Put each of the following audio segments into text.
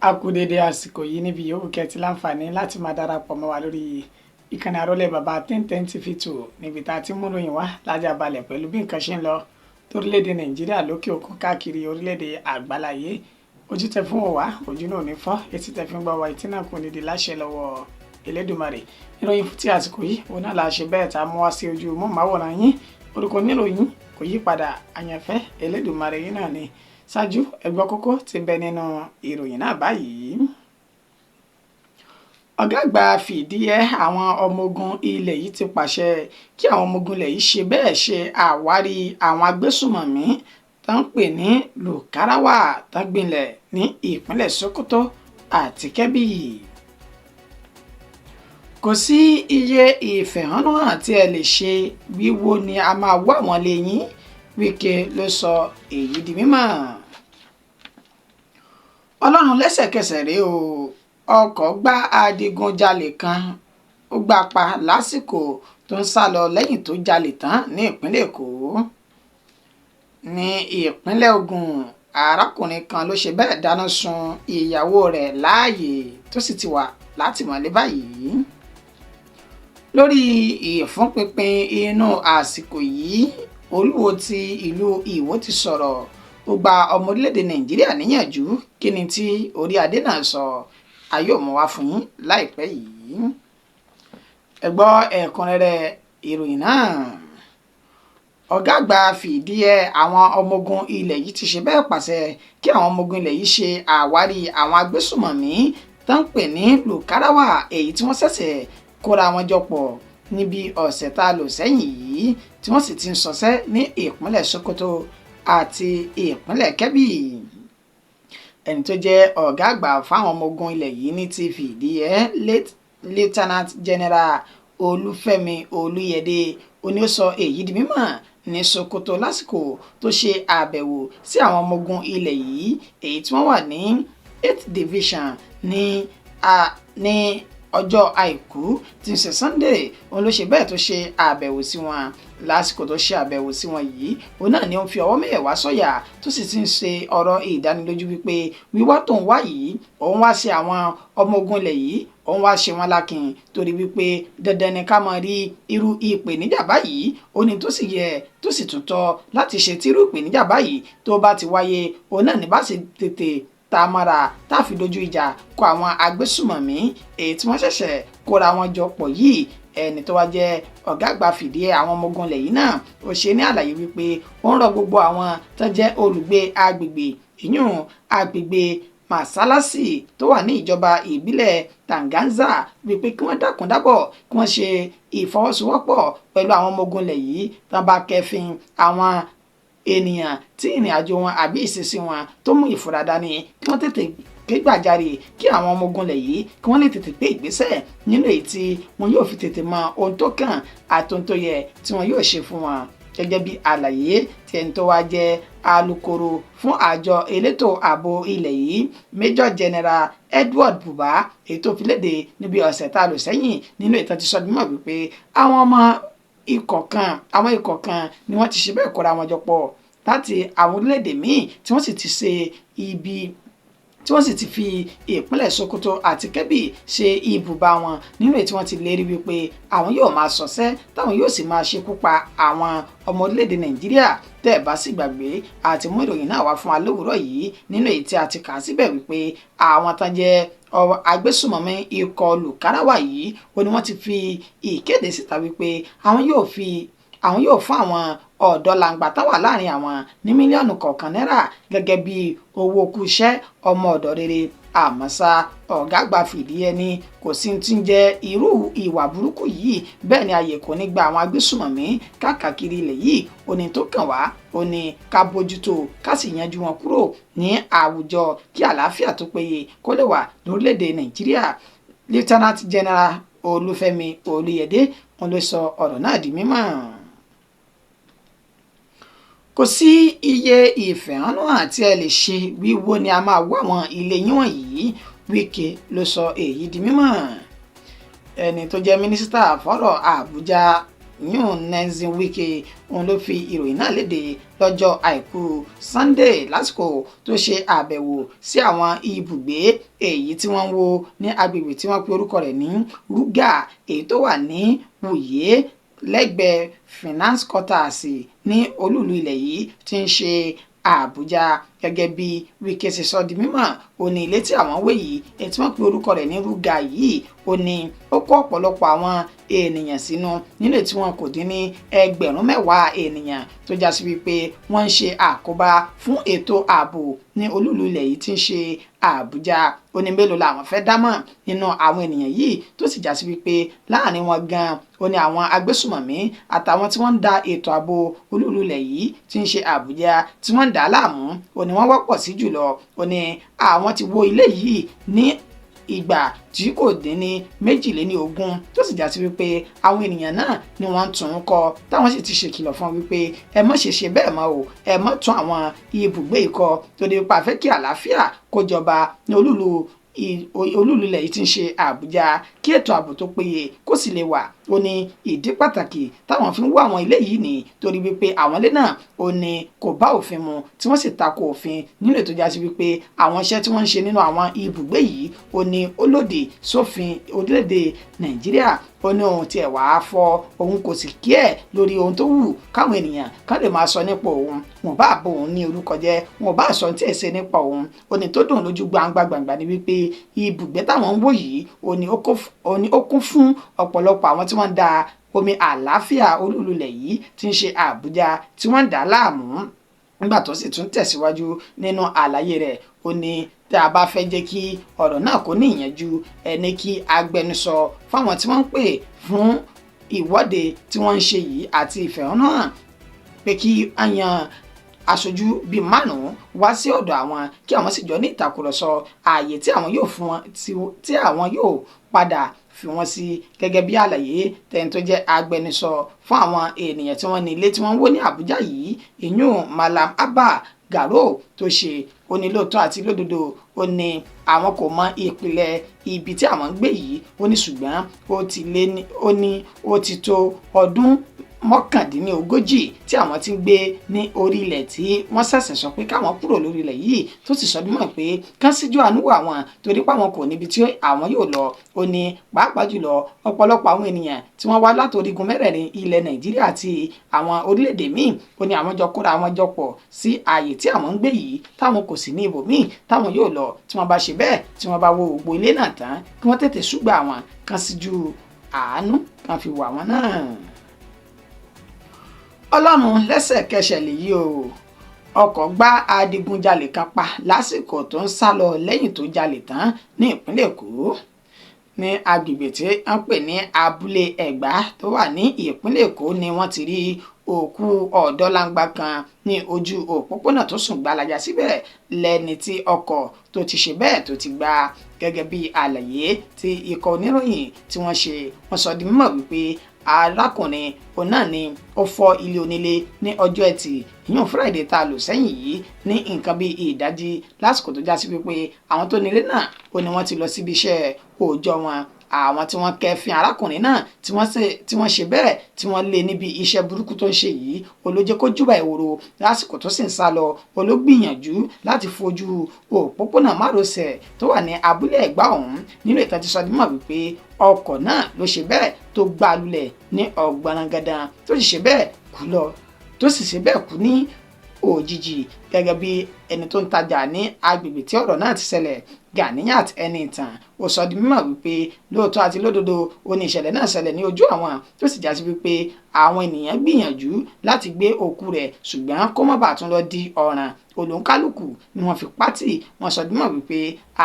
A kú dédé àsìkò yìí níbi yòówù kẹ́ ti láǹfààní láti máa darapọ̀ mọ́ wa lórí ìkànnì àrólé bàbá 1010 TV 2, níbi tá a ti mú ròyìn wá lájà balẹ̀ pẹ̀lú bí nǹkan ṣe ń lọ torílẹ̀-èdè Nàìjíríà, lókè òkun, káàkiri orílẹ̀-èdè àgbáláyé. Ojú tẹ fún wa, ojú náà ò ní fọ́. Etí tẹ fi ń gbọ́ wa, etí náà kò ní di láṣẹ lọ́wọ́ Elédùmarè. Ìròyìn fún ti àsìkò yìí, òun náà la ṣe bẹ́ẹ̀ tá a mú wá sí ojú mọ́máwòrán yín. Orúkọ oníròyìn kò yí padà, àyànfẹ́ Elédùmarè yín náà ni. Ṣáájú, ẹ gbọ́ kókó tí ń bẹ nínú ìròyìn náà báyìí. Ọ̀gá àgbà fìdíhẹ àwọn ọmọ ogun ilẹ̀ yìí ti pàṣẹ kí àwọn ọmọ ogun ilẹ̀ yìí ṣe bẹ́ẹ̀ ṣe àwárí àwọn agbésùmọ̀mí tó ń pè ní Lukarawa tó gbilẹ̀ ní ìpínlẹ̀ Sokoto àti Kebbi. Kò sí iye ìfẹ̀hónúhàn tí ẹ lè ṣe, wíwó ni a máa wá wọn lẹ́yìn. Wike ló sọ èyí di mímọ̀. Ọlọ́run lẹ́sẹ̀kẹsẹ̀ rèé o, ọkọ̀ gbá adigunjalè kan, ó gbá pa lásìkò tó ń sá lọ lẹ́yìn tó jalè tán ní ìpínlẹ̀ Èkó. Ní ìpínlẹ̀ Ògùn, arákùnrin kan ló ṣe bẹ́ẹ̀ dáná sun ìyàwó rẹ̀ láàyè, tó sì ti wà látìmọ́lé báyìí. Lórí ìfúnpinpin inú àsìkò yìí, Olúwo ti ìlú Ìwó ti sọ̀rọ̀, ó gba ọmọ orílẹ̀-èdè Nàìjíríà níyànjú. Kí ni tí orí adé náà sọ? A yóò mú wá fún yín láìpẹ́ yìí. Ẹ gbọ́ ẹ̀kúnrẹ́rẹ́ ìròyìn náà. Ọ̀gá àgbà fìdíhẹ àwọn ọmọ ogun ilẹ̀ yìí ti ṣe bẹ́ẹ̀ pàṣẹ kí àwọn ọmọ ogun ilẹ̀ yìí ṣe àwárí àwọn agbésùmọ̀mí tó ń pè ní Lukarawa, èyí tí wọ́n ṣẹ̀ṣẹ̀ kóra wọn jọ pọ̀ níbi ọ̀sẹ̀ tá a lò sẹ́yìn yìí, tí wọ́n sì ti ń ṣọṣẹ́ ní ìpínlẹ̀ Sokoto àti ìpínlẹ̀ Kebbi. Ẹni tó jẹ́ ọ̀gá àgbà fáwọn ọmọ ogun ilẹ̀ yìí ní ti fìdíhẹ, Lieutenant General Olúfẹ́mi Olúyẹdẹ, ó ní ó sọ èyí di mímọ̀ ní Sokoto lásìkò tó ṣe àbẹ̀wò sí àwọn ọmọ ogun ilẹ̀ yìí, èyí tí wọ́n wà ní 8th Division ní ọjọ́ Àìkú tí ń ṣe Sunday. Òun ló ṣe bẹ́ẹ̀ tó ṣe àbẹ̀wò sí wọn. Lásìkò tó ṣe àbẹ̀wò sí wọn yìí, òun náà ni ó ń fi ọwọ́ mẹ́wàá sọ̀yà, tó sì ti ń ṣe ọ̀rọ̀ ìdánilójú wípé wíwá tó ń wá yìí, òun wá ṣe àwọn ọmọ ogun ilẹ̀ yìí, òun wá ṣe wọn lákin, torí wípé dandan ni ká máa rí irú ìpèníjà báyìí. Ó ní tó sì yẹ, tó sì tún tọ́ láti ṣe tí irú ìpèníjà báyìí tó bá ti wáyé, òun náà ní bá ṣe tètè tá a mọ́ra, tá a fi dojú ìjà kọ àwọn agbésùmọ̀mí èyí tí wọ́n ṣẹ̀ṣẹ̀ kóra wọn jọ pọ̀ yìí. Ẹni tó wá jẹ́ ọ̀gá àgbà fìdí àwọn ọmọ ogun ilẹ̀ yìí náà, ó ṣe ní àlàyé wípé ó ń rọ gbogbo àwọn tó jẹ́ olùgbé agbègbè ìyún agbègbè Masalasi tó wà ní ìjọba ìbílẹ̀ Tanganza wípé kí wọ́n dákun dábọ̀, kí wọ́n ṣe ìfọwọ́sowọ́pọ̀ pẹ̀lú àwọn ọmọ ogun ilẹ̀ yìí tán bá kẹfin àwọn ènìyàn tí ìrìn àjò wọn àbí ìṣesí wọn tó mú ìfura dání, kí wọ́n tètè ké gbàjarè kí àwọn ọmọ ogun ilẹ̀ yìí kí wọ́n lè tètè gbé ìgbésẹ̀ nínú èyí tí wọn yóò fi tètè mọ ohun tó kàn àti ohun tó yẹ tí wọn yóò ṣe fún wọn. Gẹ́gẹ́ bí àlàyé tí ẹni tó wá jẹ́ alukoro fún àjọ elétò ààbò ilẹ̀ yìí, Major General Edward Buba, èyí tó fi léde níbi ọ̀sẹ̀ tá a lò sẹ́yìn, nínú ìtàn ti sọ mímọ̀ wípé àwọn ọmọ ikọ̀ kan, àwọn ikọ̀ kan ni wọ́n ti ṣe bẹ́ẹ̀ kóra wọn jọ pọ̀ láti àwọn orílẹ̀-èdè míì, tí wọ́n sì ti ṣe ibi tí wọ́n sì ti fi ìpínlẹ̀ Sokoto àti Kebbi ṣe ibùba wọn, nínú èyí tí wọ́n ti lérí wípé àwọn yóò máa ṣọṣẹ́, táwọn yóò sì máa ṣekú pa àwọn ọmọ orílẹ̀-èdè Nàìjíríà. Tẹ́ ẹ̀ bá sì gbàgbé, àti mú ìròyìn náà wá fún wa lówùúrọ̀ yìí, nínú èyí tí a ti kà á síbẹ̀ wípé àwọn tán jẹ́ agbésùmọ̀mí ikọ̀ Lukarawa yìí, ó ní wọ́n ti fi ìkéde síta wípé àwọn yóò fún àwọn ọ̀dọ́ làǹgbà tá wà láàrin àwọn ní mílíọ̀nù kọ̀ọ̀kan náírà gẹ́gẹ́ bí owó kú iṣẹ́ ọmọ ọ̀dọ̀ rere. Àmọ́ ṣá, ọ̀gá àgbà fìdí ẹni kò sí ti ń jẹ́ irú ìwà burúkú yìí, bẹ́ẹ̀ ni ààyè kò ní gba àwọn agbésùmọ̀mí káàkiri ilẹ̀ yìí. Ó ní tó kàn wá, ó ní ká bójútó, ká sì yanjú wọn kúrò ní àwùjọ, kí àlàáfíà tó péye kó lè wà lórílẹ̀‐èdè Nàìjíríà. Lieutenant General Olúfẹ́mi Olúyẹdẹ, wọn ló sọ ọ̀rọ̀ náà di mímọ̀. Kò sí iye ìfẹ̀hónúhàn tí ẹ lè ṣe, wíwó ni a máa wá àwọn ilé yín wọ̀nyí. Wike ló sọ èyí di mímọ̀. Ẹni tó jẹ́ mínísítà fọ́rọ̀ Àbújá Yún Nyesom Wike òun ló fi ìròyìn náà léde lọ́jọ́ Àìkú Sunday lásìkò tó ṣe àbẹ̀wò sí àwọn ibùgbé èyí tí wọ́n ń wó ní agbègbè tí wọ́n pe orúkọ rẹ̀ ní Ruga, èyí tó wà ní Wuye lẹ́gbẹ̀ẹ́ Finance Quarters ní olúùlú ilẹ̀ yìí tí ń ṣe Àbújá. Gẹ́gẹ́ bí Wike ṣe sọ di mímọ̀, ó ní ilé tí àwọn wé yìí, èyí tí wọ́n pe orúkọ rẹ̀ ní Ruga yìí, ó ní ó kó ọ̀pọ̀lọpọ̀ àwọn ènìyàn sínú, nínú tí wọn kò dín ní 10,000 ènìyàn, tó já sí wípé wọ́n ń ṣe àkóbá fún ètò ààbò ní olúùlú ilẹ̀ yìí tí ń ṣe Àbújá. Ó ní mélòó làwọn fẹ́ dámọ̀ nínú àwọn ènìyàn yìí, tó sì já sí wípé láàrin wọn gan ó ní àwọn agbésùmọ̀mí àtàwọn tí wọ́n ń da ètò ààbò olúùlú ilẹ̀ yìí tí ń ṣe Àbújá tí wọ́n ń dà á láàmú, ó ní wọ́n wọ́pọ̀ sí jùlọ. Ó ní àwọn ti wó ilé yìí ní ìgbà tí kò dín ní 22, tó sì já sí wípé àwọn ènìyàn náà ni wọ́n ń tún un kọ́, táwọn sì ti ṣèkìlọ̀ fún wípé ẹ má ṣe ṣe bẹ́ẹ̀ mọ́ o, ẹ má tún àwọn ibùgbé ikọ̀ tó dé pa fẹ́ kí àlàáfíà kó jọba ní olúùlú ilẹ̀ yìí tí ń ṣe Àbújá, kí ètò ààbò tó péye kó sì lè wà. Ó ní ìdí pàtàkì táwọn fi ń wá àwọn ilé yìí ní torí wípé àwọn ilé náà ó ní kò bá òfin mu, tí wọ́n sì tako òfin nínú ètò jásí wípé àwọn iṣẹ́ tí wọ́n ń ṣe nínú àwọn ibùgbé yìí ó ní ó lòdì sófin orílẹ̀-èdè Nàìjíríà. Ó ní òun tiẹ̀ wàá fọ òun kò sì kí ẹ̀ lórí ohun tó wù káwọn ènìyàn kán lè máa sọ nípa òun, wọn bá bo òun ní orúkọ jẹ́, wọn bá sọ tí ẹ̀ ṣe nípa òun. Ó ní tó dùn lójú gbangba gbangba ni wípé ibùgbé táwọn ń wò yìí ó ní ó kún fún ọ̀pọ̀lọpọ̀ àwọn tí wọ́n ń da omi àlàáfíà olúùlú ilẹ̀ yìí tí ń ṣe Àbújá tí wọ́n ń dà á láàmú. Nígbà tó sì tún tẹ̀síwájú nínú àlàyé rẹ̀, ó ní tí a bá fẹ́ jẹ́ kí ọ̀rọ̀ náà kó ní ìyànjú, ẹni kí agbẹnusọ fáwọn tí wọ́n ń pè fún ìwọ́de tí wọ́n ń ṣe yìí àti ìfẹ̀hónúhàn pé kí á yan aṣojú bíi 5 wá sí ọ̀dọ̀ àwọn, kí àwọn sì jọ ní ìtàkùrọ̀sọ ààyè tí àwọn yóò fún wọn tí àwọn yóò padà fi wọ́n sí. Gẹ́gẹ́ bí àlàyé tẹni tó jẹ́ agbẹnusọ fún àwọn ènìyàn tí wọ́n ní ilé tí wọ́n ń wó ní Àbújá yìí, ìyún Malam Abba Garo tó ṣe, ó ní lóòótọ́ àti lódodo ó ní àwọn kò mọ ìpìlẹ̀ ibi tí àwọn ń gbé yìí. Ó ní ṣùgbọ́n ó ti lé ní, ó ní ó ti tó ọdún 39 tí àwọn ti ń gbé ní orí ilẹ̀ tí wọ́n ṣẹ̀ṣẹ̀ sọ pé káwọn kúrò lórí ilẹ̀ yìí, tó sì sọ dímọ̀ pé kán síjú àánú wò àwọn torí pé àwọn kò níbi tí àwọn yóò lọ. Ó ní pàápàá jùlọ ọ̀pọ̀lọpọ̀ àwọn ènìyàn tí wọ́n wá láti orígun mẹ́rẹ̀ẹ̀rin ilẹ̀ Nàìjíríà àti àwọn orílẹ̀-èdè míì, ó ní àwọn jọ kóra àwọn jọ pọ̀ sí ààyè tí àwọn ń gbé yìí, táwọn kò sì ní ibòmíì táwọn yóò lọ. Tí wọ́n bá ṣe bẹ́ẹ̀, tí wọ́n bá wo gbogbo ilé náà tán, kí wọ́n tètè ṣúgbà àwọn kán síjú àánú kán fi wò àwọn náà. Ọlọ́run lẹ́sẹ̀kẹsẹ̀ lèyí o, ọkọ̀ gbá adigunjalè kan pa lásìkò tó ń sá lọ lẹ́yìn tó jalè tán ní ìpínlẹ̀ Èkó. Ní agbègbè tí wọ́n pè ní Abúlé Ẹ̀gbá tó wà ní ìpínlẹ̀ Èkó ni wọ́n ti rí òkú ọ̀dọ́langba kan ní ojú òpópónà tó sùn gbalaja síbẹ̀ lẹ́ni tí ọkọ̀ tó ti ṣe bẹ́ẹ̀ tó ti gbá. Gẹ́gẹ́ bí àlàyé tí ikọ̀ oníròyìn tí wọ́n ṣe, wọ́n sọ di mímọ̀ wípé arákùnrin òun náà ni ó fọ́ ilé onílé ní ọjọ́ Ẹtì, ìyún Friday tá a lò sẹ́yìn yìí, ní nǹkan bíi ìdájí, lásìkò tó já sí wípé àwọn tó nílé náà ó ní wọ́n ti lọ síbi iṣẹ́ òòjọ́ wọn. Àwọn tí wọ́n kẹ́fín arákùnrin náà tí wọ́n ṣe bẹ́ẹ̀ tí wọ́n lé níbi iṣẹ́ burúkú tó ń ṣe yìí, olójẹ́ kó júbà ìwòrò. Lásìkò tó sì ń sá lọ, ológbìyànjú láti fojú òpópónà márosẹ̀ tó wà ní Abúlé Ẹ̀gbá ọ̀hún. Nínú ìtàn ti sọ di mímọ̀ wípé ọkọ̀ náà ló ṣe bẹ́ẹ̀ tó gbá lulẹ̀ ní ọ̀gbarangandan, tó sì ṣe bẹ́ẹ̀ kú lọ, tó sì ṣe bẹ́ẹ̀ kú ní òjijì. Gẹ́gẹ́ bí ẹni tó ń tajà ní agbègbè tí ọ̀rọ̀ náà ti ṣẹlẹ̀, Ganiyat Ẹniìtàn, ó sọ di mímọ̀ wípé lóòótọ́ àti lódodo ó ní ìṣẹ̀lẹ̀ náà ṣẹlẹ̀ ní ojú àwọn, tó sì já sí wípé àwọn ènìyàn gbìyànjú láti gbé òkú rẹ̀, ṣùgbọ́n kó má bàa tún lọ di ọ̀ràn olóńkálùkù ni wọ́n fi pátì. Wọ́n sọ di mímọ̀ wípé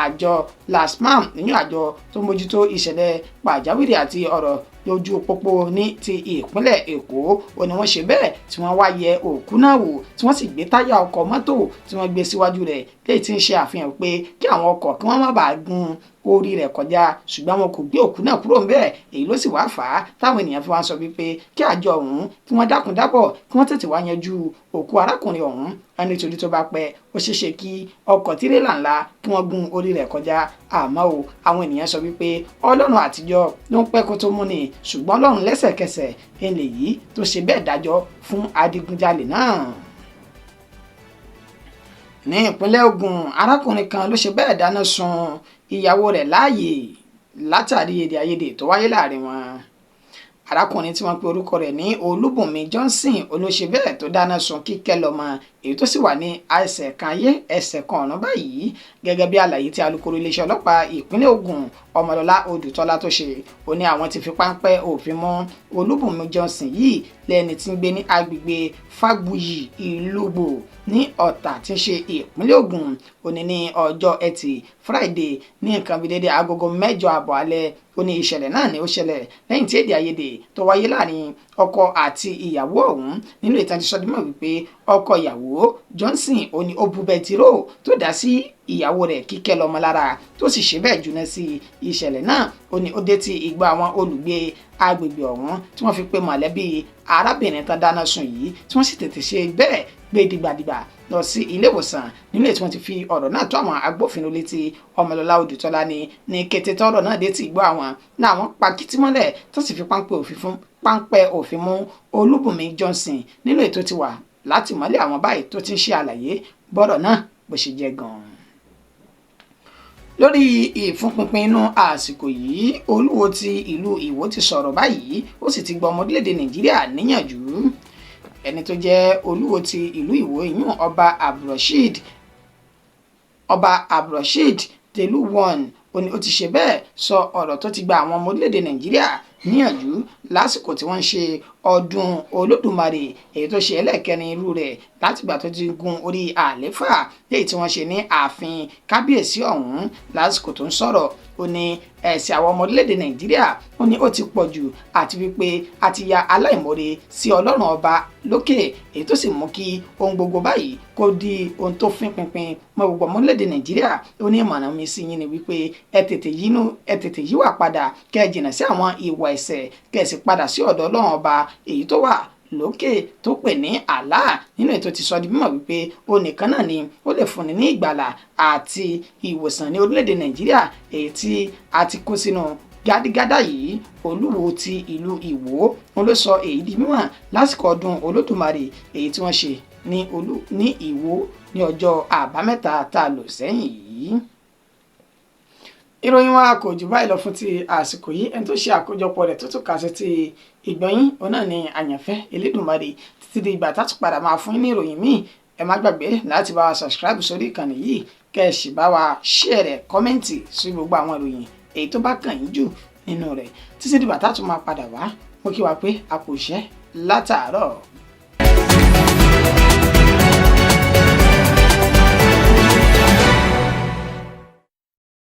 àjọ LASTMA, nínú àjọ tó mójútó ìṣẹ̀lẹ̀ pàjáwìrì àti ọ̀rọ̀ lójú pópó ní ti ìpínlẹ̀ Èkó, ó ní wọ́n ṣe bẹ́ẹ̀ tí wọ́n wá yẹ òkú náà wò, tí wọ́n sì gbé táyà ọkọ̀ mọ́tò tí wọ́n gbé síwájú rẹ̀, léyìí tí ń ṣe àfihàn pé kí àwọn ọkọ̀ kí wọ́n má bàa gun orí rẹ̀ kọjá, ṣùgbọ́n wọn kò gbé òkú náà kúrò ńbẹ̀. Èyí ló sì wá fà á táwọn ènìyàn fi wá sọ wípé kí àjọ ọ̀hún kí wọ́n dákun dábọ̀ kí wọ́n tètè wá yanjú òkú arákùnrin ọ̀hún, ẹni torí tó bá pẹ́ ó ṣeéṣe kí ọkọ̀ tirẹ́là ńlá kí wọ́n gún orí rẹ̀ kọjá. Àmọ́ o, àwọn ènìyàn sọ wípé Ọlọ́run àtijọ́ ló ń pẹ́ kó tó mú ni, ṣùgbọ́n Ọlọ́run lẹ́sẹ̀kẹsẹ̀ ẹnlẹ̀ yìí tó ṣe bẹ́ẹ̀ dájọ́ fún adigunjalè náà. Ní ìpínlẹ̀ Ògùn, arákùnrin kan ló ṣe bẹ́ẹ̀ dáná sun ìyàwó rẹ̀ láàyè látàrí èdè àìyedè tó wáyé láàrin wọn. Arákùnrin tí wọ́n pe orúkọ rẹ̀ ní Olúbùnmi Johnson olóṣè bẹ́ẹ̀ tó dáná sun Kíkẹ́ lọ́mọ, èyí tó sì wà ní ẹsẹ̀ kan ayé ẹsẹ̀ kan ọ̀run báyìí. Gẹ́gẹ́ bí àlàyé tí alukoro iléeṣẹ́ ọlọ́pàá ìpínlẹ̀ Ògùn Ọmọlọ́lá Odùtọ́lá tó ṣe, ó ní àwọn ti fi páńpẹ́ òfin mú Olúbùnmi Johnson yìí lẹ́ni tí ń gbé ní agbègbè Fágbuyì Ìlúgbò ní Ọ̀tà tí ń ṣe ìpínlẹ̀ Ògùn. Ó ní ní ọjọ́ Ẹtì Friday ní nǹkan bíi dédé agogo 8:30 alẹ́. Ó ní ìṣẹ̀lẹ̀ náà ni ó ṣẹlẹ̀ lẹ́yìn tí èdè àìyedè tó wáyé láàrin ọkọ àti ìyàwó ọ̀hún. Nínú ìtàn ti sọ dímọ̀ wípé ọkọ ìyàwó Johnson ó ní ó bu bẹtiró tó dá sí ìyàwó rẹ̀ Kíkẹ́ lọ́mọ lára, tó sì ṣe bẹ́ẹ̀ jóná sí ìṣẹ̀lẹ̀ náà. Ó ní ó dé tí ìgbà àwọn olùgbé agbègbè ọ̀hún tí wọ́n fi pe mọ̀lẹ́bí arábìnrin tán dáná sun yìí, tí wọ́n sì tètè ṣe bẹ́ẹ̀ gbé dìgbàdìgbà lọ sí ilé ìwòsàn nínú ètò wọn ti fi ọ̀rọ̀ náà tó àwọn agbófinró létí. Ọmọlọ́lá Odùtọ́lá ní kété tọ́rọ̀ náà dé tí ìgbọ́ àwọn náà wọ́n pa kìtì mọ́lẹ̀ tó sì fi páńpẹ́ òfin mú Olúbùnmi Johnson nínú ètò ti wà láti mọ́lẹ̀ àwọn báyìí tó ti ń ṣe àlàyé bọ́rọ̀ náà bó ṣe jẹ́ gan-an. Lórí ìfúnpinpin inú àsìkò yìí, Olúwo ti ìlú Ìwó ti sọ̀rọ̀ báyìí, ó sì ti gba ọmọ orílẹ̀-èdè Nàìjíríà níyànjú. Ẹni tó jẹ́ Olúwo ti ìlú Ìwó ìyún Ọba Abdulrasheed Telu one, ó ní ó ti ṣe bẹ́ẹ̀ sọ ọ̀rọ̀ tó ti gba àwọn ọmọ orílẹ̀-èdè Nàìjíríà níyànjú lásìkò tí wọ́n ń ṣe ọdún Olódùmarè, èyí tó ṣe ẹlẹ́ẹ̀kẹrin irú rẹ̀ látìgbà tó ti gun orí àlééfà, léyìí tí wọ́n ṣe ní ààfin kábíyèsí ọ̀hún. Lásìkò tó ń sọ̀rọ̀, ó ní ẹ̀ṣẹ̀ àwọn ọmọ orílẹ̀-èdè Nàìjíríà ó ní ó ti pọ̀ jù, àti wípé a ti ya aláìmoore sí Ọlọ́run ọba lókè, èyí tó sì mú kí ohun gbogbo báyìí kó di ohun tó fín pinpin mọ́ gbogbo ọmọ orílẹ̀-èdè Nàìjíríà. Ó ní ìmọ̀ràn mi sí yín ni wípé ẹ tètè yíwà padà, kẹ́ ẹ jìnnà sí àwọn ìwà ẹ̀ṣẹ̀, kẹ́ ẹ sì padà sí ọ̀dọ̀ Ọlọ́run ọba èyí tó wà lókè tó pè ní Allah. Nínú ètò ti sọ di mímọ̀ wípé ó nìkan náà ni ó lè fúnni ní ìgbàlà àti ìwòsàn ní orílẹ̀-èdè Nàìjíríà èyí tí a ti kó sínú gádígádá yìí. Olúwo ti ìlú Ìwó wọn ló sọ èyí di mímọ̀ lásìkò ọdún Olódùmarè èyí tí wọ́n ṣe ní Ìwó ní ọjọ́ Àbámẹ́ta tá a lò sẹ́yìn yìí. Ìròyìn wa kò jù báyìí lọ fún ti àsìkò yìí. Ẹni tó ṣe àkójọpọ̀ rẹ̀ tó tún kà sí ti ìgbọ̀nyín òun náà ni Àyànfẹ́ Elédùmarè. Títí di ìgbà tá tún padà máa fún yín ní ìròyìn míì, ẹ má gbàgbé láti bá wa subscribe sórí ìkànnì yìí, kẹ́ ẹ sì bá wa share rẹ̀, comment sí gbogbo àwọn ìròyìn èyí tó bá kàn yín jù nínú rẹ̀. Títí di ìgbà tá tún máa padà wá, mo kí wa pé a kò ṣẹ́ látàárọ̀.